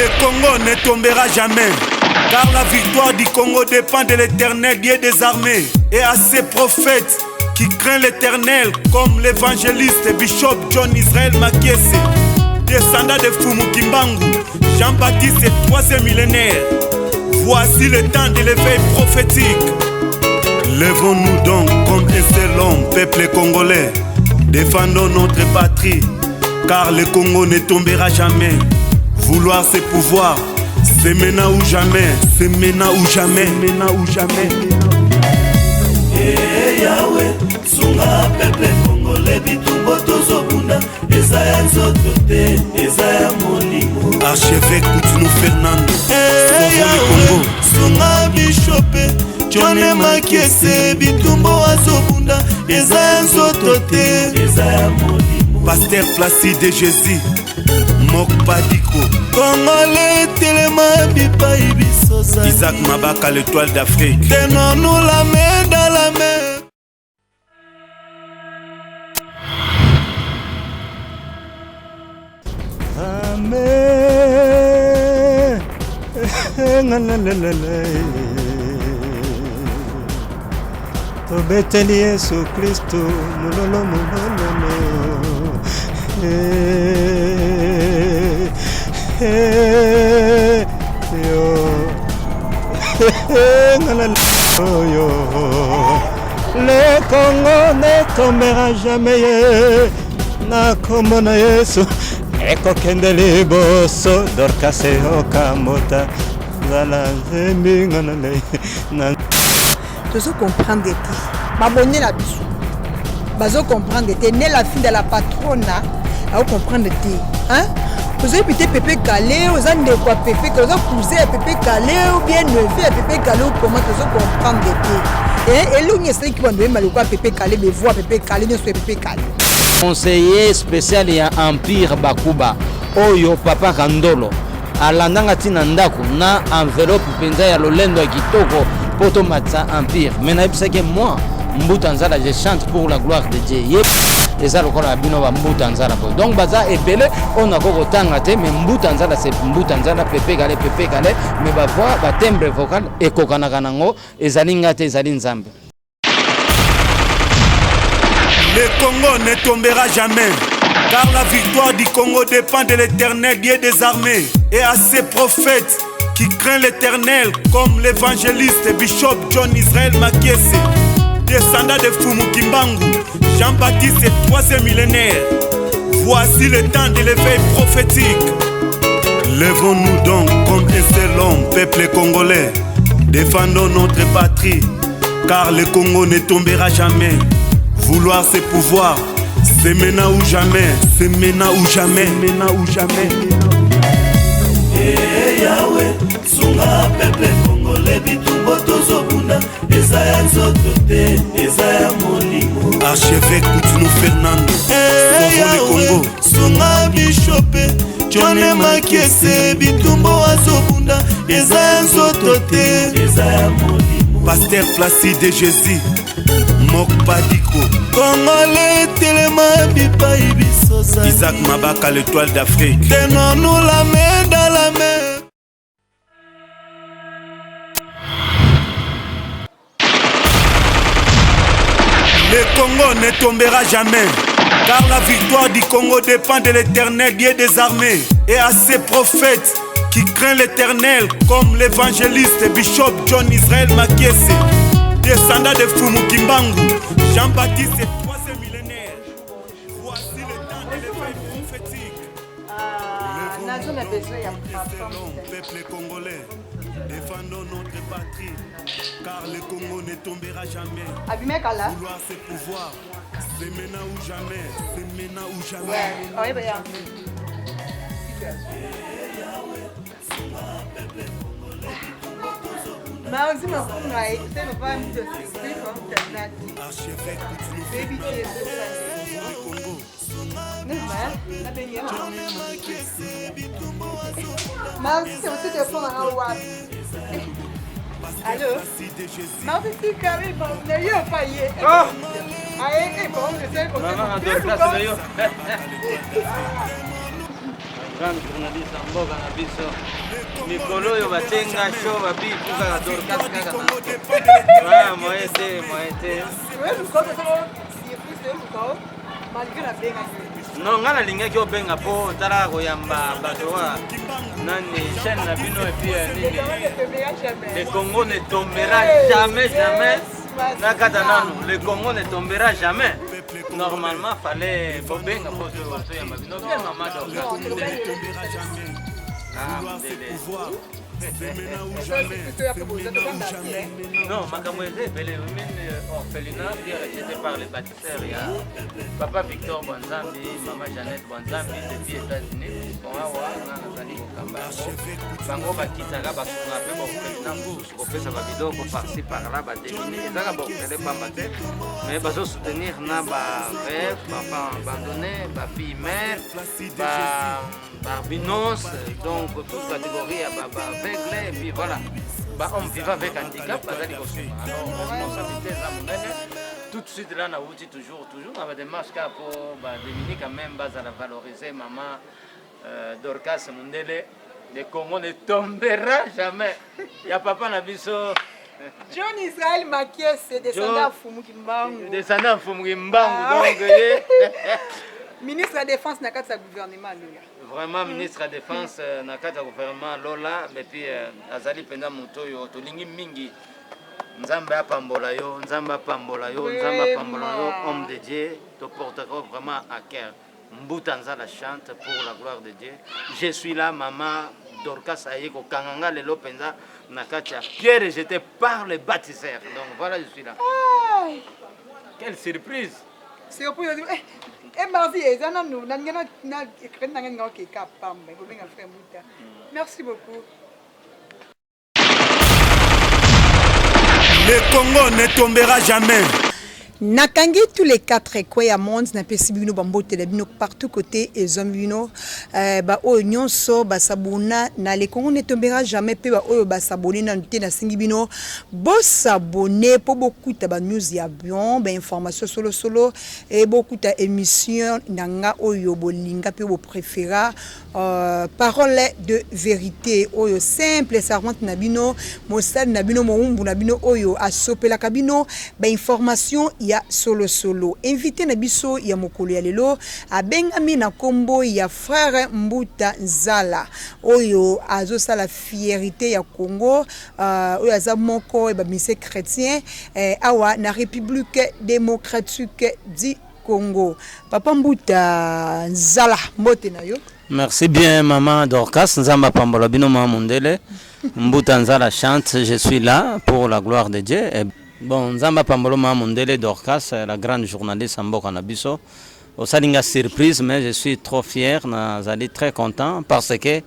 Le Congo ne tombera jamais, car la victoire du Congo dépend de l'éternel Dieu des armées et à ses prophètes qui craint l'éternel comme l'évangéliste Bishop John Israël Makiese, descendant de Fumu Kimbangu, Jean-Baptiste troisième millénaire. Voici le temps de l'éveil prophétique. Levons-nous donc comme un seul homme, peuple congolais. Défendons notre patrie, car le Congo ne tombera jamais. Vouloir ses pouvoirs, c'est maintenant ou jamais, c'est maintenant ou jamais, maintenant ou jamais. Hey Yahweh, sunga peuple congolais bitumbo tozobunda eza ya nzoto te eza ya molimo. Archevêque Kutino Fernando, hey, sauvons le Congo. Sunga bishope John Makiese bitumbo azobunda eza ya nzoto te eza ya molimo. Pasteur Placide de Jésus Mokpadiko Congolais telema bipai biso Isaac Mabaka l'étoile d'Afrique. Tenons-nous la main dans la main. Amen. Tobeteli Yesu Kristo mololo molololo. Eh, eh, yo. Yo. Le Congo ne tombera jamais na kombo na Yesu ekokende liboso Dorcas okamota zala nzembi nga na lei na tozo comprendre te babonne na biso bazo comprendre te ne la fille de la patrona ao comprendre te hein ozoyebi te pepe kale oza ndeko ya pepe kale oza cousin ya pepe kale ou bien neveu ya pepe kale ou comment tozo comprendre te eh, elongi esalaki bando oyemba lokola pepe kale bevoix pepe kale nyonso ya pepe kale. Conseiller spécial ya Empire Bakuba oyo papa Kandolo alandanga ti na ndako na enveloppe mpenza ya lolendo ya kitoko mpo tomatisa Empire, mais nayebisaki moi Mbuta Nzala, je chante pour la gloire de Dieu. Ye eza lokola bino ba Mbuta Nzala boye, donc baza ebele oyo nakoki kotanga te, mais Mbuta Nzala c'est Mbuta Nzala, Pepe Kale Pepe Kale, mais ba voix ba timbre vocal ekokanaka nango, ezali nga te, ezali Nzambe. Le Congo ne tombera jamais, car la victoire du Congo dépend de l'éternel Dieu des armées et à ses prophètes qui craint l'éternel comme l'évangéliste Bishop John Israël Makiese, descendant de Fumu Kimbangu, Jean-Baptiste troisième millénaire. Voici le temps de l'éveil prophétique. Levons-nous donc comme un seul homme, peuple congolais. Défendons notre patrie, car le Congo ne tombera jamais. Vouloir ses pouvoirs, c'est maintenant ou jamais, c'est maintenant ou jamais, maintenant ou jamais. Hey Yahweh, sunga peuple congolais bitumbo tozobunda eza ya nzoto te eza ya molimo. Archevêque Kutino Fernando, hey, sauvons le Congo. Sunga bishope John Makiese bitumbo azobunda eza ya nzoto te eza ya molimo. Pasteur Placide de Jésus Mokpadiko Congolais telema bipai biso Isaac Mabaka l'étoile d'Afrique. Tenons-nous la main dans la main. Le Congo ne tombera jamais, car la victoire du Congo dépend de l'éternel Dieu des armées et à ses prophètes qui craint l'éternel comme l'évangéliste Bishop John Israël Makiese, descendant de Fumu Kimbangu, Jean-Baptiste troisième millénaire. Voici le temps de l'éveil prophétique. Nazo na besoin ya peuple congolais. Défendons notre patrie, car le Congo ne tombera jamais. Abimekala. Vouloir ses pouvoirs, c'est maintenant ou jamais, c'est maintenant ou jamais. Ouais, ouais, ouais. Mauzi mafunga te papa mto Archevêque Kutino baby te Congo. Mauzi c'est aussi telefone na wapi? Allô? Mauzi tika mi bon na yo pa ye. Aye eh bon je sais Maman, Dorcas, na yo. Grande journaliste ya mboka na biso. Mikolo oyo batie nga show babiku kaka Dorcas kaka na. Ah, moyen te, moyen te. Non, nga nalingaki obenga mpo otalaka koyamba bato wa nani chaîne na bino epuis euh, nini le Congo ne tombera jamais jamais nakata nanu le Congo ne tombera jamais. Normalement fallait bobenga mpo toyamba bino bien mama Dorcas. Ah, Non, makambo eza ebele mine orphelinat pierre rejeté par les bâtisseurs ya papa Victor Bwanzambi, mama Jeannette Bwanzambi depuis États-Unis. Bon awa nga nazali kokamba yango, bango bakitaka basunga mpe baorphelinat mosusu kopesa babiloko par-ci par-là, bademini ezaka baorphelin pamba te, mais bazo soutenir na ba veuve, ba abandonné, ba fille mère, ba Barbinos, donc toute catégorie ya ba aveugle et puis voilà ba homme vivant avec handicap bazali kosunga. Alors responsabilité eza monene. Tout de suite là nauti toujours toujours na badémarche kaka mpo bademini quand même bazala valoriser mama euh, Dorcas Mundele. Le Congo ne tombera jamais ya papa na biso John Israël Makiese, descendant Mfumu Kimbangu. Descendant Mfumu Kimbangu, ah. donc ye. Ministre ya Défense na kati ya gouvernement Lola. Vraiment ministre ya Défense euh, na kati ya gouvernement Lola, et puis euh, azali mpenza moto oyo tolingi mingi. Nzambe apambola yo, Nzambe apambola yo, Nzambe apambola yo, homme de Dieu, to portera vraiment à cœur. Mbuta Nzala chante pour la gloire de Dieu. Je suis là, maman Dorcas aye kokanga nga lelo penza na kati ya pierre, j'étais par le bâtisseur. Donc voilà, je suis là. Ay. Quelle surprise! Surprise, eh, eh mardi eza nanu na nga na écran na nga okeka pamba ekobenga frère Mbuta. Merci beaucoup. Le Congo ne tombera jamais. Nakangi tous les quatre coins ya monde, napesi bino bambote na bino partout côté ezwami bino eh, baoyo nyonso basabona na Le Congo ne tombera jamais mpe baoyo basabone nanu te, nasengi bino bosabone mpo bokuta ba news ya bien, ba information solosolo e bokuta émission na nga oyo bolinga mpe bopréféra. Parole de verite oyo simple servante na bino, mosali na bino, mowumbu na bino oyo asopelaka bino ba information ya solo solo. Invite na biso ya mokolo ya lelo abengami na kombo ya frère Mbuta Nzala oyo azosala fierite ya Congo, oyo aza moko ya ba musiciens chretiens awa na Republique democratique du Congo. Papa Mbuta Nzala, mbote na yo. Merci bien maman Dorcas, Nzambe apambola bino maman Mundele. Mbuta Nzala chante, je suis là pour la gloire de Dieu. Et bon, Nzambe apambola maman Mundele Dorcas, la grande journaliste ya mboka na biso. Osali nga surprise mais je suis trop fier, nazali très content parce que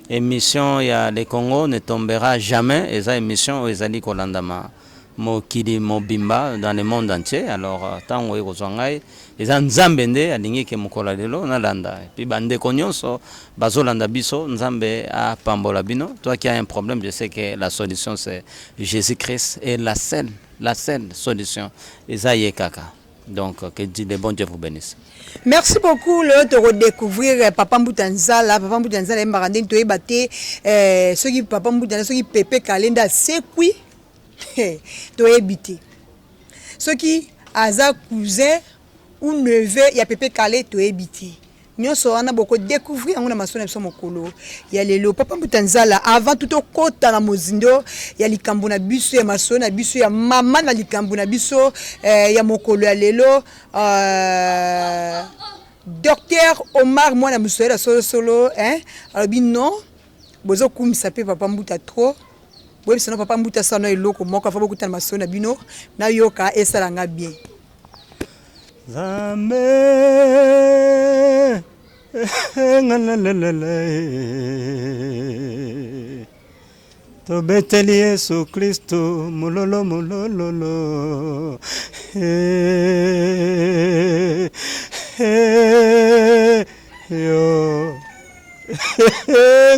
émission ya Le Congo ne tombera jamais, eza émission oyo ezali kolandama mokili mobimba, dans le monde entier. Alors tango oye kozwa ngai eza Nzambe nde alingi ke mokolo ya lelo nalanda, et puis bandeko nyonso bazolanda biso, Nzambe apambola bino. Toi qui as un problème, je sais que la solution c'est Jésus-Christ, et la seule solution eza ye kaka. Donc que le bon Dieu vous bénisse. Merci beaucoup. Lelo toko découvrir papa Mbuta Nzala. Papa Mbuta Nzala yembaka ndenge toyeba te, soki papa Mbuta na soki Pepe Kalenda asekwi toyebi te, soki aza cousin ou neveu ya Pepe Kale toyebi te. Nyonso wana boko découvrir yango na masolo na biso mokolo ya lelo. Papa Mbuta Nzala, avant tout tokota na mozindo ya likambo na biso ya masolo na biso ya mama na likambo na biso ya mokolo ya lelo, Docteur Omar mwana Muswahili solo solo, hein, alobi non, bozokumisa pe papa Mbuta trop. Boyebisa no papa Mbuta sala no eloko moko afa bokutana masolo na bino, nayoka esala nga bien. Nzambe ngalelelele tobeteli Yesu Kristo mololo molololo yo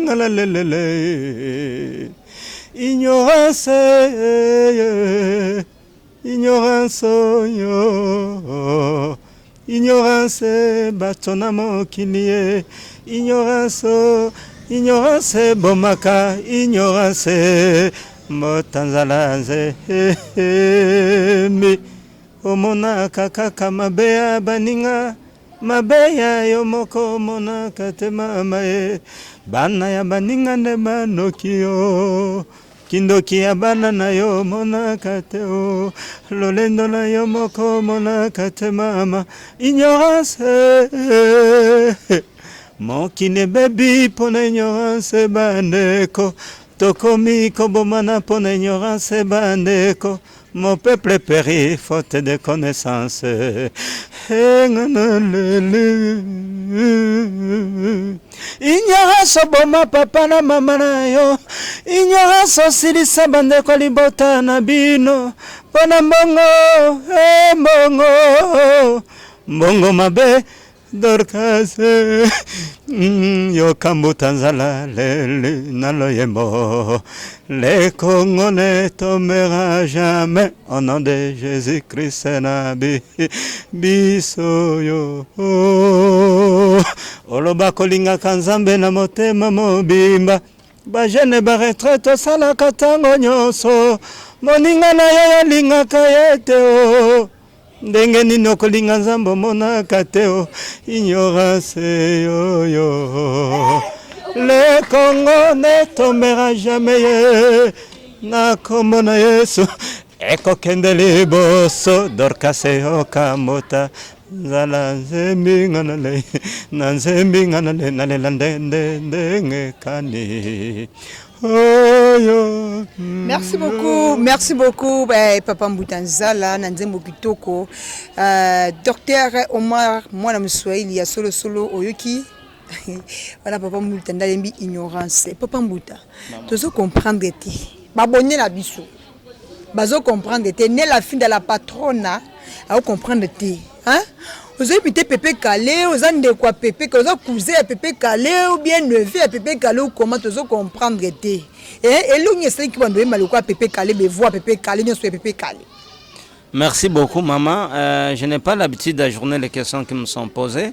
ngalelelele ignorance ignorance yo. Ignorance bato na mokili ye ignorance ignorance ebomaka ignorance mbota nzala nzembi omonaka kaka mabe ya baninga mabe ya yo moko omonaka te mama ye bana ya baninga nde banoki yo Kindoki ya bana na yo omonaka te o lolendo na yo moko omonaka te mama ignorance mokili ebebi mpo na ignorance bandeko tokomi kobomana mpo na ignorance bandeko Mon peuple périt faute de connaissance. Ignorance oboma papa na mama na yo. Ignorance osilisa bandeko libota na bino. Mpo na mbongo, eh, mbongo, mbongo mabe Dorcas yoka mbuta nzala leli na loyembo le Congo ne tombera jamais au nom de Jésus Christ na bi biso yo oloba kolingaka Nzambe na motema mobimba ba jeune ba retraite osalaka ntango nyonso moninga na yo alingaka ye te o Ndenge nini okolinga Nzambe omonaka te o ignorance yoyo Le Congo ne tombera jamais ye na kombo na Yesu ekokende liboso Dorcas eyoka mbota nzala nzembi nga na le na nzembi nga na le nalela nde nde ndenge kani Oyo. Merci beaucoup, merci beaucoup eh, Papa Mbuta Nzala na nzembo kitoko. Euh, Docteur Omar mwana Mswahili ya solo solo oyoki wana Papa Mbuta ndalembi ignorance. Papa Mbuta, tozo comprendre te. Babonne na biso. Bazo comprendre te. Ne la fin de la patrona a comprendre te. Hein? Ozoyebi te Pepe Kale, oza ndeko ya Pepe, oza cousin ya Pepe Kale ou bien neveu ya Pepe Kale ou comment tozo comprendre te. Eh, elongi esalaki bando oyemba lokola Pepe Kale, be voix Pepe Kale, nyonso ya Pepe Kale. Merci beaucoup, maman. Je n'ai pas l'habitude d'ajourner les questions qui me sont posées.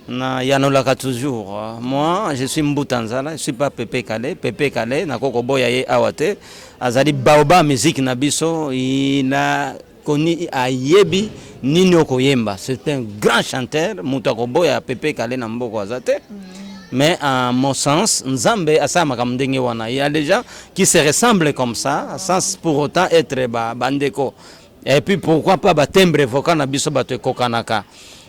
Na yanolaka toujours. Moi, je suis Mbuta Nzala, je suis pas Pepe Kale. Pepe Kale, na koko boya ye awate. Azali baoba musique na biso, il a connu ayebi nini okoyemba. C'est un grand chanteur, moto akoboya Pepe Kale na mboko aza te. Mais à mon sens, Nzambe asala makambo ndenge wana. Il y a des gens qui se ressemblent comme ça, sans pour autant être ba bandeko. Et puis pourquoi pas ba timbre vocal na biso bato ekokanaka.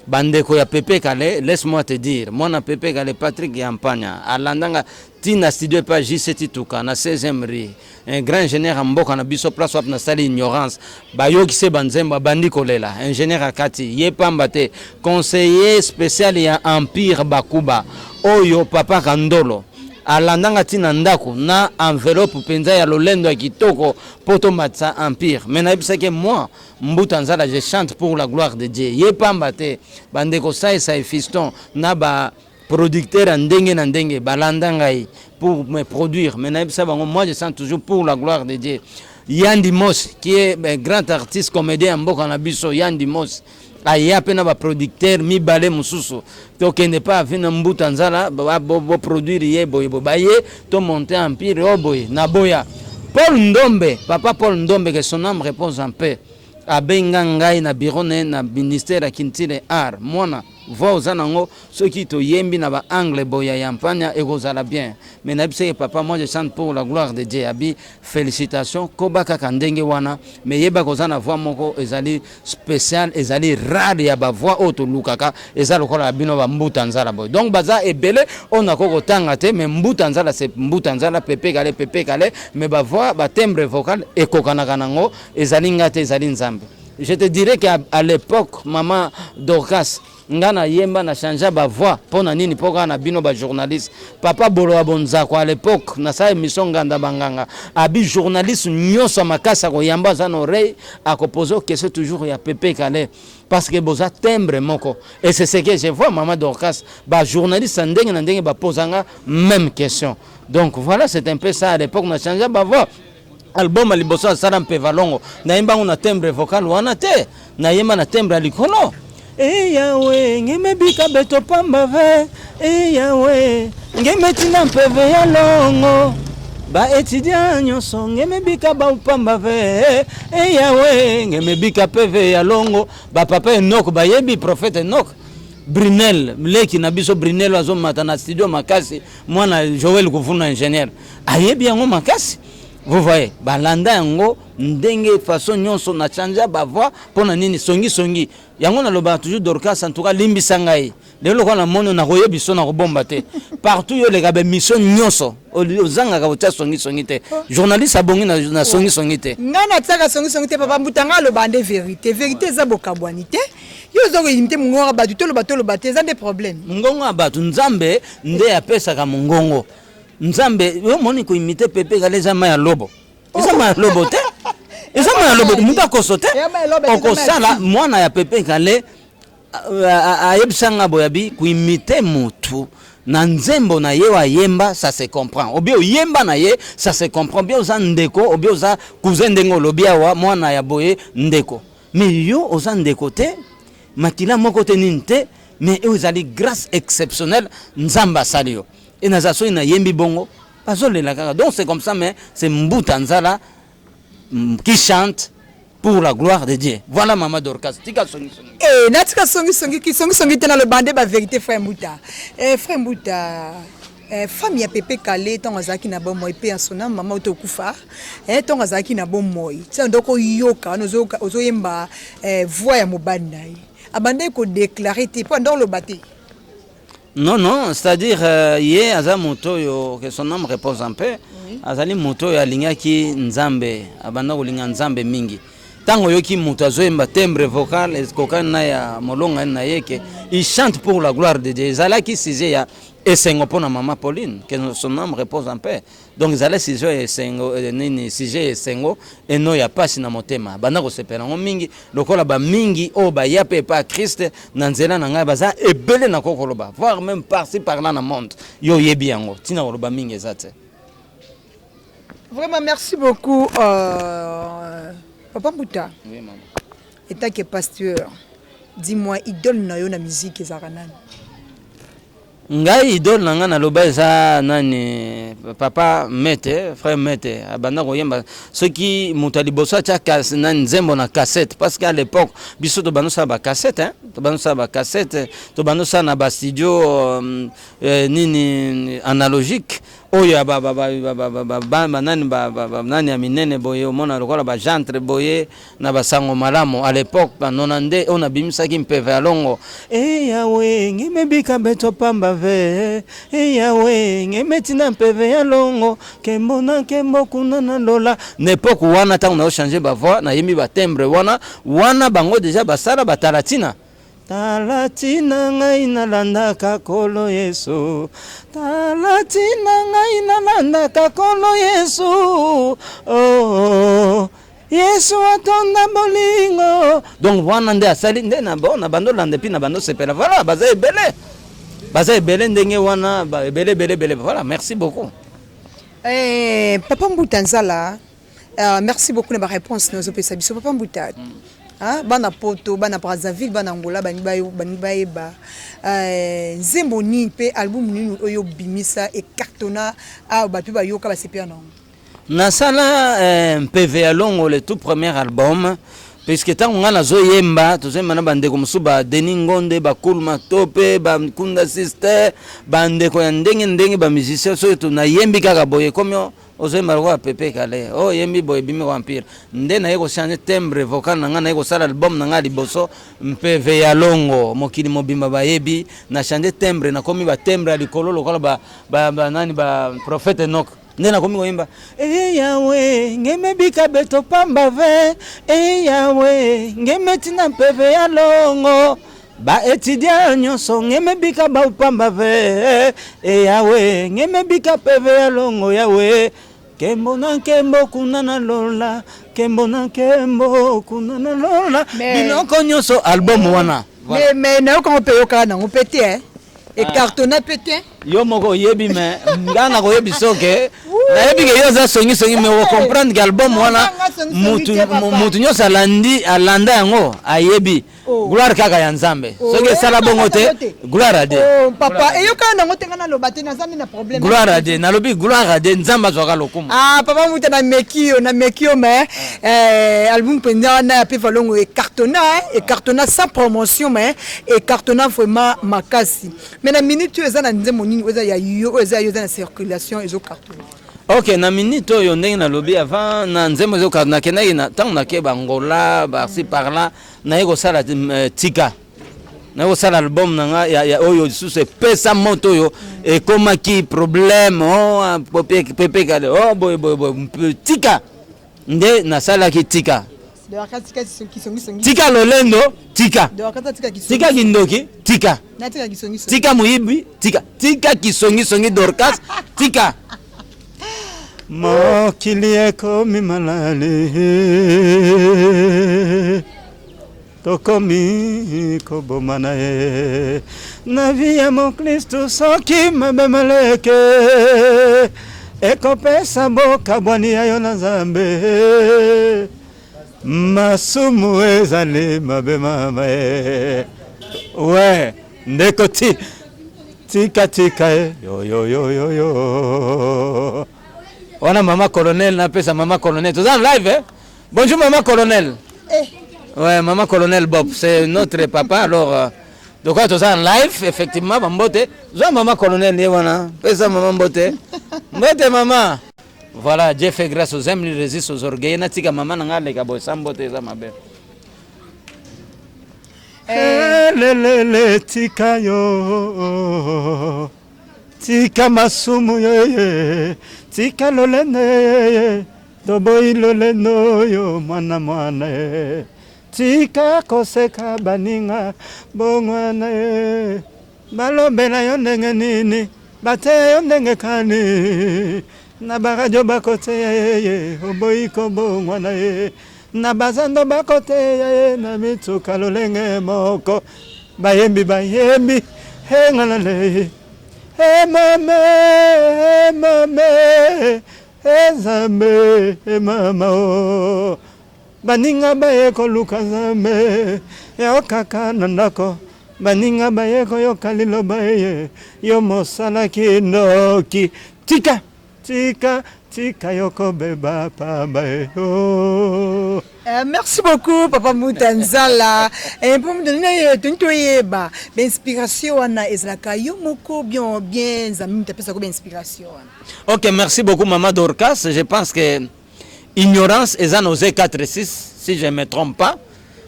Bandeko ya Pepe Kale, laisse-moi te dire, mwana Pepe Kale Patrick Yampanya alandanga tina studio epa JC Tituka na 16e rue. Un grand ingénieur ya mboka na biso place wapi nasali ignorance bayokisi banzembo abandi kolela ingénieur akati ye pamba te conseiller spécial ya empire bakuba oyo papa Kandolo alandanga ntina ndako na enveloppe mpenza ya lolendo ya kitoko mpo tomatisa empire mais nayebisaki moi Mbuta Nzala je chante pour la gloire de Dieu ye pamba te bandeko saisai fiston na ba producteur ya ndenge na ndenge balanda ngai pour me produire mais nayebisa bango moi je chante toujours pour la gloire de Dieu Yandi Mos qui est un grand artiste comédien ya mboka na biso Yandi Mos aya mpe na baproducteur mibale mosusu tokende pa avi na Mbuta Nzala boproduire ye boye boye baye tomonte empire oyo boye naboya Paul Ndombe papa Paul Ndombe que son âme repose en paix abenga ngai na bureau na ye na ministère ya culture et art mwana voix oza nango soki toyembi na ba angle boya ya mpanya ekozala bien mais nayebisaki papa moi je chante pour la gloire de Dieu abi félicitations koba kaka ndenge wana mais yeba koza na voix moko ezali spécial ezali rare ya ba voix oyo tolukaka eza lokola ya bino ba Mbuta Nzala boye donc baza ebele oyo nakoki kotanga te mais Mbuta Nzala c'est Mbuta Nzala Pepe Kale Pepe Kale mais ba voix ba timbre vocal ekokanaka nango ezali nga te ezali Nzambe. Je te dirais qu'à à l'époque maman Dorcas nga nayemba na changea ba voix mpo na nini mpo kaka na bino ba journaliste papa Bolowa Bonzako à l'époque nasala émission nganda banganga abi journaliste nyonso ya makasi akoyamba aza na oreille akopose question toujours ya Pepe Kale parce que boza timbre moko et c'est ce que je vois maman Dorcas ba journaliste ya ndenge na ndenge baposanga même question donc voilà c'est un peu ça à l'époque na changea ba voix album ya liboso asala mpe valongo nayemba yango na timbre vocal wana te nayemba na timbre ya likolo. E Yawe, ngeme bika beto pamba ve. E Yawe, ngeme tina mpeve ya longo. Ba étudiant nyonso ngeme bika ba pamba ve. E Yawe, ngeme bika peve ya longo. Ba papa Enoch bayebi prophète Enoch. Brunel leki na biso Brunel azomata na studio makasi, mwana Joël Kuvuna ingénieur ayebi yango makasi. Vous voyez, balanda yango ndenge façon nyonso na changer ba voix mpona nini songi songi yango. Nalobaka toujours, Dorcas, en tout cas limbisa ngai lelo lokola namoni nakoyebi so nakobomba te. Partout yo oleka, baémission nyonso ozangaka kotia songisongi te. Journaliste abongi na songisongi te. Ngai natiaka songisongi te, papa Mbuta. Ngai aloba nde vérité. Vérité eza bokabwani te. Yo oza koyimi te mongongo ya bato. Toloba, toloba te, eza nde problème. Mongongo ya bato, Nzambe nde apesaka mongongo. Nzambe yo omoni koimiter Pepe Kale eza mai ya lobo, eza mai ya lobo te, eza mai ya lobo. Moto akoso te. Okosala mwana ya Pepe Kale ayebisanga boye abi koimiter motu na nzembo na ye oyo ayemba, ça se comprend. Obi oyemba na ye, ça se comprend bien. Oza ndeko, obi oza cousin, ndenge olobi awa, mwana ya boye, ndeko. Mais yo oza ndeko te, makila moko te, nini te. Mais oyo ezali grâce exceptionnelle Nzambe asali yo. E naza soki nayembi bongo, bazolela kaka. Donc c'est comme ça, mais c'est Mbuta Nzala qui chante pour la gloire de Dieu. Voilà, Mama Dorcas, tika songi songi. Eh, natika songisongi, kisongisongi te, naloba nde bavérité. Frère Mbuta, eh, frère Mbuta, eh, femme ya Pepe Kale, ntango azalaki na bomoi mpe ya sona mama oyo tokufa, eh, ntango azalaki na bomoi, tina ndoko oyoka wana ozoyemba, eh, voix ya mobali na ye, abandaki kodéclarer te mpo anda oloba te? Non, c'est-à-dire ye aza moto oyo, que son âme repose en paix, azali moto oyo alingaki Nzambe, abanda kolinga Nzambe mingi. Ntango oyoki moto azoyemba, timbre vocal ekokani na ya molonga na ye, ke il chante pour la gloire de Dieu, ezalaki sujet ya esengo mpona mama Pauline, que son âme repose en paix. Donc ezali sujet ya esengo, nini, sujet ya esengo eno ya pasi na motema. Banda kosepela yango mingi lokola bamingi oyo baya mpe epa ya Christ na nzela na ngai, baza ebele na kokoloba, voire même par-ci par-là na monde. Yo oyebi yango, ntina koloba mingi eza te. Vraiment, merci beaucoup, papa Mbuta. Oui, mama. Étant que pasteur, dis-moi, idole na yo na musique ezalaka nani? Ngai, idole na ngai naloba eza nani? Papa Mete, frère Mete. Abanda koyemba soki moto ya liboso atya nani, nzembo na cassette, parce que à l'époque biso tobanda osala bacassette, hein? Tobanda osala bacassette, tobanda osala na bastudio nini, analogique oyo ya banani, banani ya minene boye, omona lokola bagentre boye na basango malamu. À l'époque banona nde oyo nabimisaki mpeve ya longo. E Yawe, ngemebika beto pamba ve. E Yawe, ngemetina mpeve ya longo, nkembo na nkembo kuna na lola. Na époque wana, ntango naochange bavoix, nayembi batimbre wana wana, bango déjà basala batala ntina. Tala ntina ngai nalandaka Kolo Yesu, tala ntina ngai nalandaka Kolo Yesu, oh, Yesu atonda bolingo. Donc wana nde asali nde na bon na bando landa, et puis na bando sepela. Voilà, baza ebele, baza ebele ndenge wana, ebele, ebele, ebele. Voilà, merci beaucoup. Eh, papa Mbuta Nzala, merci beaucoup na baréponse nazopesa biso. Papa Mbuta, ah, bana Poto, bana Brazzaville, bana Angola balingi bayeba nzembo nini mpe album nini oyo obimisa ecartonna awa, bato mpe bayoka, basepela nango. Nasala Mpeve ya longo, le tout premier album, puisque ntango ngai nazoyemba, tozoyemba na bandeko mosusu, ba Denis Ngonde, bakulma to mpe bakunda sister, bandeko ya ndenge ndenge, bamusicien. Soki nayembi kaka boye, komi ozoyemba lokola Pepe Kale, oyo oyembi boye ebimi ko Empire. Nde naye kochange timbre vocal na ngai, naye kosala album na ngai ya liboso, Mpeve ya longo, mokili mobimba bayebi. Na change timbre, nakomi batimbre ya likolo lokola banani, baprophète Enoch. Nde nakomi koyemba: E Yawe, ngemebika beto pamba ve. E Yawe, ngemetina mpeve ya longo, baétudiant nyonso ngemebika baupamba ve. E Yawe, ngemebika peve ya longo, Yawe, nkembo na nkembo kuna na lola, nkembo na nkembo kuna na lola. Biloko nyonso album wana. Mais nayokango mpe, yokaka nango mpe te, ecartonna mpe te. Yo moko oyebi, me nga nakoyebi soke. Nayebi ke yo oza songisongi, mais ocomprendre ke album wana mutu mutu nyonso alandi, alanda yango, ayebi. Oh. Gloire kaka ya Nzambe. Oh, Soki esala bongo te, gloire à Dieu. Oh, papa, eyokana nango te, nga naloba te, naza nde na problème. Gloire à Dieu, nalobi gloire à Dieu, Nzambe azwaka lokumu. Ah, papa Mbuta, nameki yo, nameki yo, mais album mpenza wana ya Pefa Longo ecartonna, ecartonna sans promotion, mais ecartonna vraiment makasi. Mais na minute oyo, eza na nzembo nini oyo eza ya yo, oyo eza ya yo, eza na circulation, ezocartonne? Ok, na minute oyo, ndenge nalobi avant, na nzembo ezoka, nakendaki na ntango nake bangola par-ci par-là, naye kosala tika, naye kosala album na nga ya oyo lisusu epesa moto, oyo ekomaki problème, oh, Pepe Kale, oh, boye boye boye. Tika nde nasalaki, tika tika lolendo, tika tika kindoki, tika tika moyibi, tika tika kisongisongi, Dorcas, tika. Mokili ekomi malali, tokomi koboma na ye na vie ya mokristu. Soki mabe maleke ekopesa bokabwani ya yo na Nzambe, masumu ezali mabe mama e we ndeko, ti tika tika e yoyoyoyoyo. Wana mama colonel, napesa mama colonel, toza en live, eh? Bonjour mama colonel. Eh. Ouais, maman colonel Bob, c'est notre papa. Alors donc toza en live, effectivement, bambote. Zwa mama colonel ye wana, pesa mama mbote. Mbote mama. Voilà, Dieu fait grâce aux humbles, il résiste aux orgueilleux. Natika mama na nga leka boye, sa mbote eza mabe. Elelele, tika yo, tika masumu yoye, tika lolendo ye, toboyi lolendo oyo, mwana mwana ye, tika koseka baninga, bongwana ye, balobela yo ndenge nini, bateya yo ndenge kani na baradio, bakoteya ye, oboyi kobongwana ye, na bazando bakoteya ye, na mituka lolenge moko, bayembi bayembi engana lei, emame emame Nzambe emama o baninga baye koluka Nzambe yo kaka na ndako, baninga baye koyoka liloba eye, yo mosalaki ndoki, tika tika tika yo kobeba pamba yo. Merci beaucoup papa Mbuta Nzala. Mpo toni toyeba bainspiration wana, ezalaka yo moko bien bien Nzambe moto apesako bainspiration wana? Ok, merci beaucoup maman Dorcas. Je pense que ignorance eza na Osée 4 6, si je ne me trompe pas.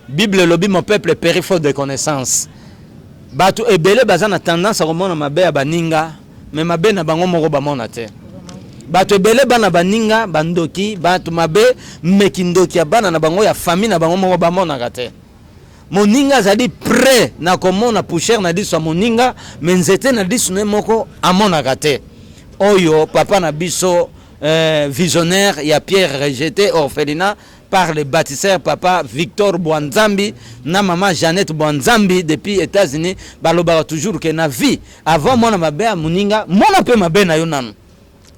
Bible elobi: "Mon peuple périt faute de connaissance." Bato ebele baza na tendance ya komona mabe ya baninga, mais mabe na bango moko bamona te. Bato ebele, bana baninga bandoki, bato mabe, meki ndoki ya bana na bango, ya famille na bango moko bamonaka te. Moninga azali prêt na komona poussière na liso ya moninga, mais nzete na liso na ye moko amonaka te. Oyo papa na biso visionnaire ya Pierre rejeté orphelinat par le bâtisseur, papa Victor Bwanzambi na mama Jeannette Bwanzambi depuis États-Unis, balobaka toujours que na vie, avant mwana mabe ya moninga, mona mpe mabe na yo nanu.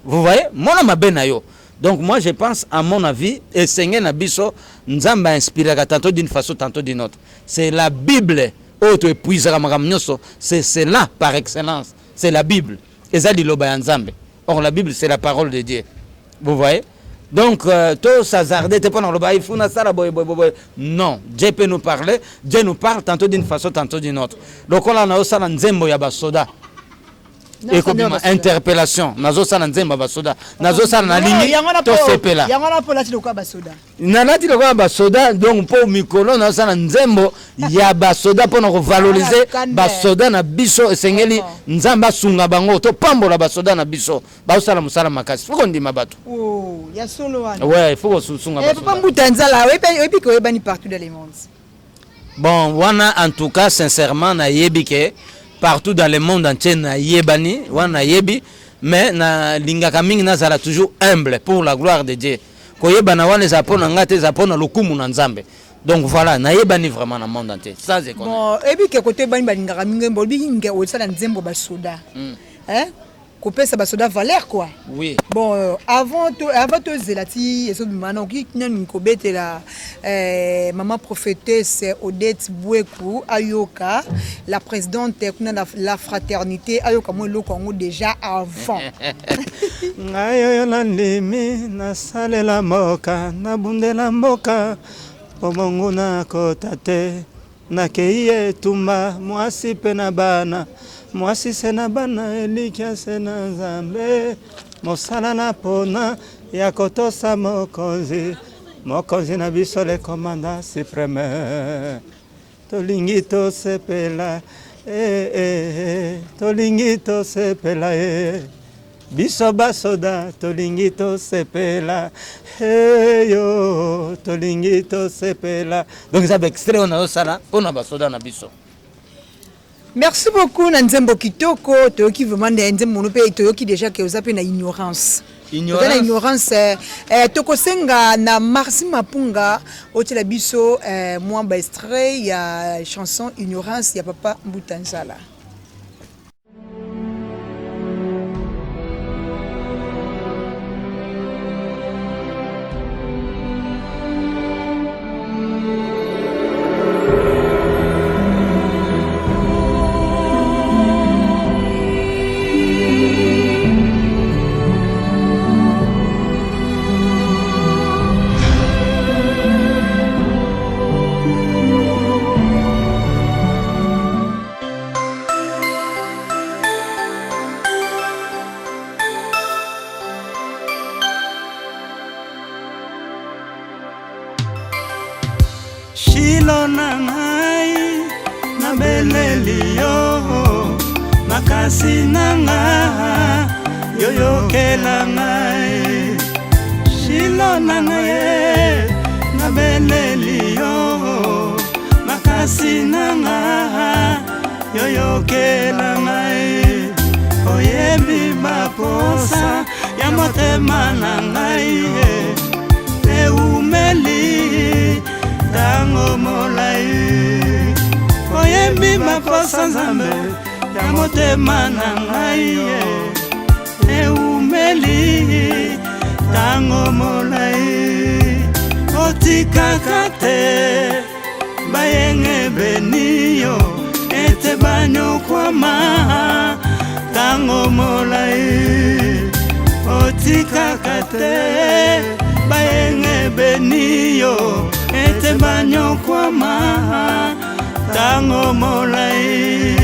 Vous voyez, mona mabe na yo. Donc moi je pense, à mon avis, esenge na biso, Nzambe ainspiraka tantôt d'une façon, tantôt d'une autre. C'est la Bible oyo toépuisaka makambo nyonso, c'est cela par excellence, c'est la Bible, eza liloba ya Nzambe. Or la Bible, c'est la parole de Dieu, vous voyez. Donc to s'hasarder te mpona koloba il faut nasala boye boye boye. Non, Dieu peut nous parler, Dieu nous parle tantôt d'une façon, tantôt d'une autre. Lokola naosala nzembo ya basoda, ekobima interpellation, nazosala nzembo ya basoda, nazosala, nalingi tosepela. Yango wana mpo olati lokola basoda. Nalati lokola basoda, donc mpo mikolo nazosala nzembo ya basoda mpona kovaloriser basoda na biso. Esengeli Nzambe asunga bango, topambola basoda na biso, baosala mosala makasi, faut kondima bato. Oh, ya solo wana. Ouais, faut kosunga. Papa Mbuta Nzala, oyebi ke oyebani partout dans le monde? Bon, wana en tout cas sincèrement nayebi ke partout dans le monde entier nayebani, wana nayebi, mais nalingaka mingi nazala toujours humble pour la gloire de Dieu. Koyebana wana eza mpo na nga te, eza mpo na lokumu na Nzambe. Donc voilà, nayebani vraiment na monde entier sans déconner. Bon, oyebi ke kote oyebani, balingaka mingi, olobi nge osala nzembo basoda. Eh? Kopesa basoda valeur quoi. Oui. Bon, avant to avant tozela ti ezobima wana, okoki nani kobetela maman prophétesse Odette Bweku ayoka, la présidente kuna na la fraternité, ayoka mwa eloko yango déjà avant. Ngai oyo nandimi nasalela mboka, nabundela mboka po monguna akota te. Nakei etumba mwasi mpe na bana, mwasi se na bana, elikya se na Nzambe. Mosala na pona ya kotosa mokonzi, mokonzi na biso le commandant supreme. Tolingi tosepela, eh, eh, eh, tolingi tosepela, eh. Biso basoda tolingi tosepela, eyo tolingi tosepela. Donc eza baextrait oyo nazosala mpona basoda na biso. Merci beaucoup na nzembo kitoko. Toyoki vraiment nde nzembo mono mpe toyoki déjà ke oza mpe na ignorance. Oza na ignorance. Tokosenga na Marci Mapunga otiela biso mwa baextrait ya chanson Ignorance ya papa Mbuta Nzala. Shilo na ngai, nabeleli yo makasi na nga, yoyokela ngai. Shilo na ngai, nabeleli yo makasi na nga, yoyokela ngai. Oyebi baposa ya motema na ngai, eumeli ntango molai. Oyebi baposa, Nzambe, ya motema na ngai, eumeli ntango molai. Otikaka te bayengebeni yo ete banyokwama ntango molai. Otikaka te bayengebeni yo ete banyokwama ntango molai.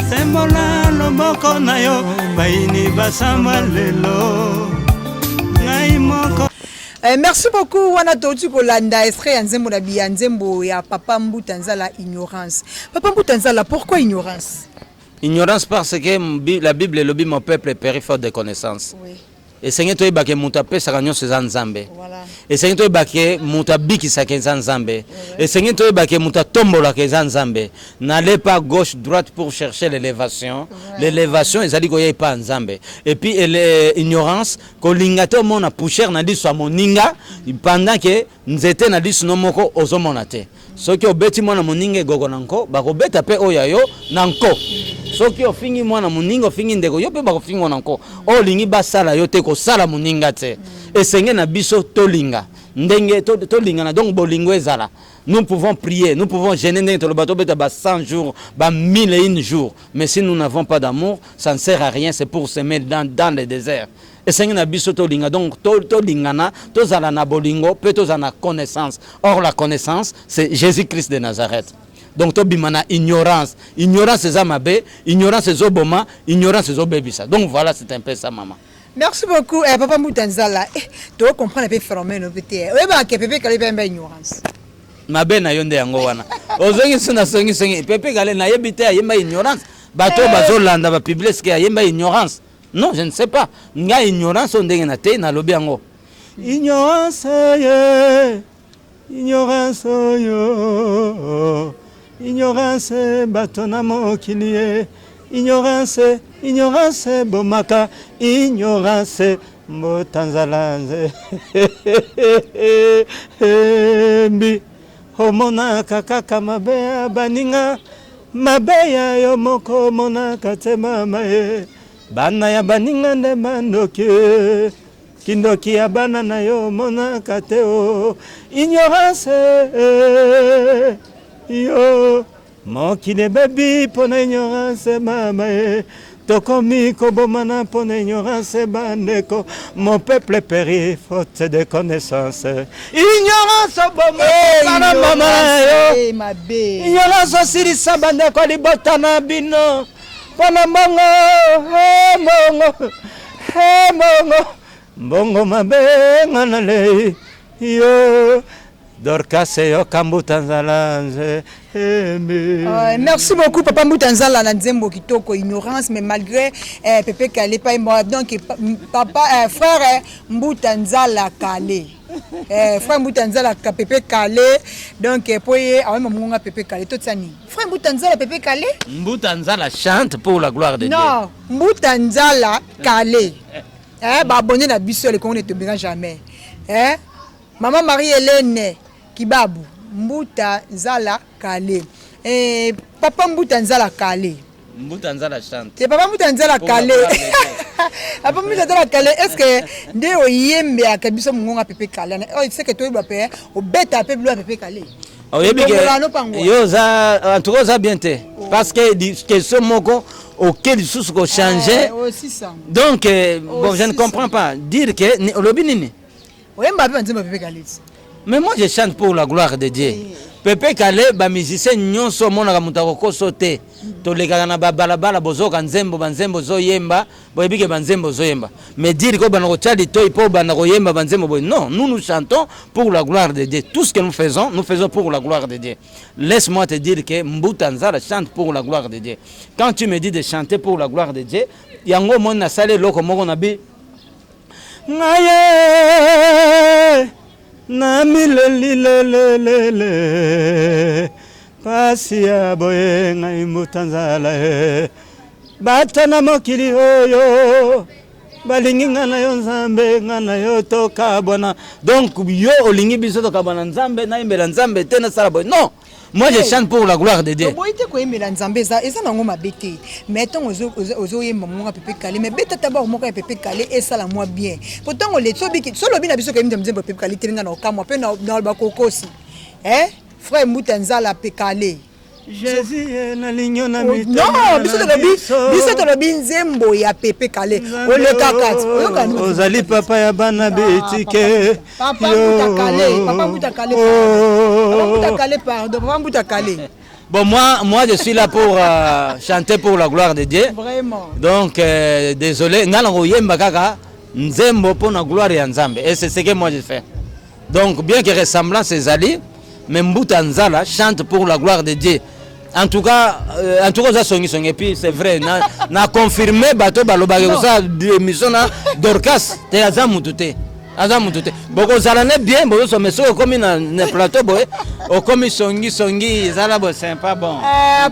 Sembola loboko na yo, bayini basamba lelo ngai moko. Merci beaucoup. Wana touti kolanda extrait ya nzembo na biya nzembo ya papa Mbuta Nzala, Ignorance. Papa Mbuta Nzala, pourquoi ignorance? Ignorance parce que la Bible elobi: "Mon peuple périt faute de connaissance." Esengi toyebake moto apesaka nyonso eza Nzambe. Esengi toyebake moto abikisaka eza Nzambe. Esengi toyebake moto atombolaka eza Nzambe. N'allez pas gauche droite pour chercher l'élévation. L'élévation ezali koya epa ya Nzambe. Et puis ignorance, kolinga te omona poussière na liso ya moninga pendant ke nzete na liso no moko ozomona te. Soki obeti mwana moninga egogo na nko, bakobeta mpe oyo ya yo na nko. Soki ofingi mwana moninga, ofingi ndeko yo, mpe bakofinga na nko. Oyo olingi basala yo te, kosala moninga te. Esenge na biso tolinga ndenge tolingana, donc bolingo ezala. Nous pouvons prier, nous pouvons jeûner, ndenge toloba tobeta ba 100 jours, ba 1001 jours, mais si nous n'avons pas d'amour, ça ne sert à rien, c'est pour semer dans le désert. Esengi na biso tolinga, donc tolingana, tozala na bolingo mpe tozala na connaissance. Or la connaissance, c'est Jésus Christ de Nazareth. Donc tobima na ignorance. Ignorance eza mabe, ignorance ezoboma, ignorance ezobebisa. Donc voilà, c'est un peu ça, maman. Merci beaucoup, papa Mbuta Nzala. To comprendre mpe phénomène oyo te. Oyebaka ke Pepe Kale mpe ignorance? Mabe na yo nde yango wana ozongi so na songisongi. Pepe Kale, nayebi te ayemba ignorance. Bato oyo bazolanda bapublie ce que ayemba ignorance? Non, je ne sais pas. Ngai ignorance oyo ndenge na te nalobi yango. Ignorance ye, ignorance oyo, ignorance bato na mokili ye, ignorance, ignorance bomaka, ignorance mbota nzala nze mbi. Omonaka kaka mabe ya baninga, mabe ya yo moko omonaka te, mama ye. Bana ya baninga nde bandoki, kindoki ya bana na yo omonaka te o ignorance yo mokili ebebi mpo na ignorance mama e tokomi kobomana mpo na ignorance bandeko. Mon peuple périt faute de connaissance. Ignorance oboma bana mama na yo, ignorance osilisa bandeko libota na bino mpona mbongo. Eh, mbongo, eh, mbongo, mbongo mabe nga na lei yo. Dorcas yoka Mbuta Nzala nzembi. Merci beaucoup papa Mbuta Nzala na nzembo kitoko ignorance, mais malgré Pepe Kale pa moi donc papa frère Mbuta Nzala Kale, frère Mbuta Nzala ka Pepe Kale, donc po ye awema munga Pepe Kale totsani frère Mbuta Nzala Pepe Kale. Mbuta Nzala chante pour la gloire de Dieu. Non, Mbuta Nzala Kale, ba abonné na biso, le Congo ne tombera jamais. Maman Marie-Hélène Kibabu, Mbuta Nzala Kale. Papa Mbuta Nzala Kale. Mbuta Nzala chante. C'est papa Mbuta Nzala Kale. Papa Mbuta Nzala Kale, est-ce que nde oyembe akabiso mungonga Pepe Kale? Oh, c'est que toi ba pe obeta pe bilo Pepe Kale. Oyebi ke yo oza, en tout cas oza bien te, parce que question moko oke lisusu ko changer. Donc bon, je ne comprends pas dire que olobi nini. Oyemba pe nzembo Pepe Kale. Mais moi je chante pour la gloire de Dieu. Pepe Kale ba musicien nyonso omonaka moto akokoso te. Tolekaka na babalabala bozoka nzembo, banzembo ozoyemba, boyebi ke banzembo ozoyemba. Mais dire que bana kotia litoi po bana koyemba banzembo boye. Non, nous nous chantons pour la gloire de Dieu. Tout ce que nous faisons, nous faisons pour la gloire de Dieu. Laisse-moi te dire que Mbuta Nzala chante pour la gloire de Dieu. Quand tu me dis de chanter pour la gloire de Dieu, yango moni na sale loko moko na bi ngaye na milelilelelele pasi ya boye ngai Mbuta Nzala e bato na mokili oyo balingi nga na yo Nzambe nga na yo tokabwana. Donc yo olingi biso tokabwana, Nzambe nayembela Nzambe te, nasala boye? Non, moi je chante pour la gloire de Dieu. Oboyi te koyembela Nzambe, eza nango mabe te, mais ntango ozoyemba monga Pepe Kale, mais beta tabord moko ya Pepe Kale esala mwa bien, po ntango oleti sobiki so olobi na biso koyemba nzembo ya Pepe Kale te, nga na okamwa mpe na bakokosi. Frère Mbuta Nzala pe Kale. Jésus nalingi yo na Non, biso tolobi nzembo ya Pepe Kale olekaka ti oyoka. Ozali papa ya bana bitike. Papa Mbuta Kale, papa Mbuta Kale, papa Mbuta Kale, pardon, papa Mbuta Kale. Bon, moi, je suis là pour chanter pour la gloire de Dieu. Vraiment. Donc, désolé, nga na koyemba kaka nzembo pour la gloire ya Nzambe. Et c'est ce que moi je fais. Donc, bien que ressemblance ezali, mais Mbuta Nzala chante pour la gloire de Dieu. En tout cas, ça songi songi. Et puis, c'est vrai, na confirmé bato balobaki ça émission na Dorcas, te aza mutu te. Aza mutu te. Bokozala ne bien, bozo mais soki okomi na plateau boye, okomi songi songi, ezala bo sympa bon.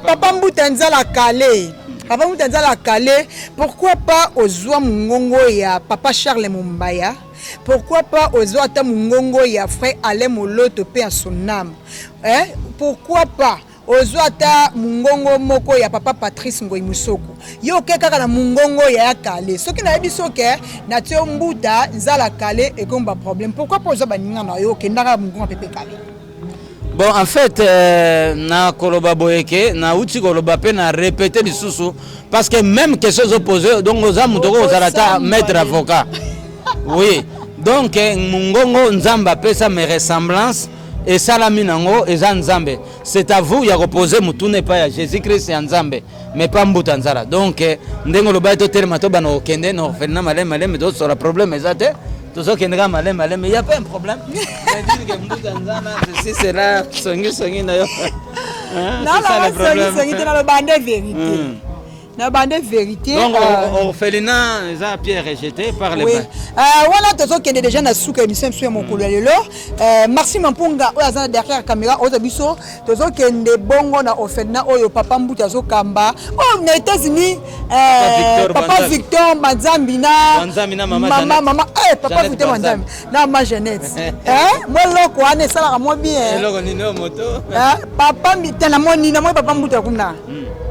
Papa Mbuta Nzala Kale, papa Mbuta Nzala Kale, pourquoi pas ozwa mongongo ya papa Charles Mombaya? Pourquoi pas ozwa ata mongongo ya frère Alain Moloto mpe ya son âme, eh? Pourquoi pas ozwa ata mongongo moko ya papa Patrice Ngoi Musoko? Yo oke kaka na mongongo ya Kale. Soki nayebi soki natie yo Mbuta Nzala Kale, ekomi baproblème. Pourquoi pas ozwa baninga na yo, okendaka mongongo ya Pepe Kale? Bon, en fait, na koloba boyeke, na uti koloba pe na répéter lisusu parce que même question ozo donc oza moto oko ozala ta maître avocat. Oui. Donc mungongo Nzambe apesa, mes ressemblances esalami nango eza Nzambe. C'est à vous ya koposer mutuna epai ya Jésus Christ ya Nzambe, mais pas Mbuta Nzala. Donc ndenge olobaki, totelema, tobana kokende na orphelinat maleme maleme, tosola problème eza te, tozokende kaka maleme maleme, y a pas un problème. C'est-à-dire que Mbuta Nzala ceci cela songi songi na yo. Hein, c'est ça le problème. Songi te, naloba nde vérité, naloba nde vérité. Donc orphelinat eza pierre rejetée par les Oui. Wana tozokende déjà na suka émission biso ya mokolo ya lelo. Merci Mampunga oyo aza na derrière caméra oyo biso tozokende bongo na orphelinat oyo papa Mbuta azokamba oyo na États-Unis. Victor papa Banzambi. Victor Banzambi na Banzambi na mama mama Jeannette. Mama papa Jeannette Victor Banzambi. Banzambi na mama Jeannette. Mwa eloko wana esalaka mwa bien. Eloko nini oyo moto? Papa te, namoni papa Mbuta kuna.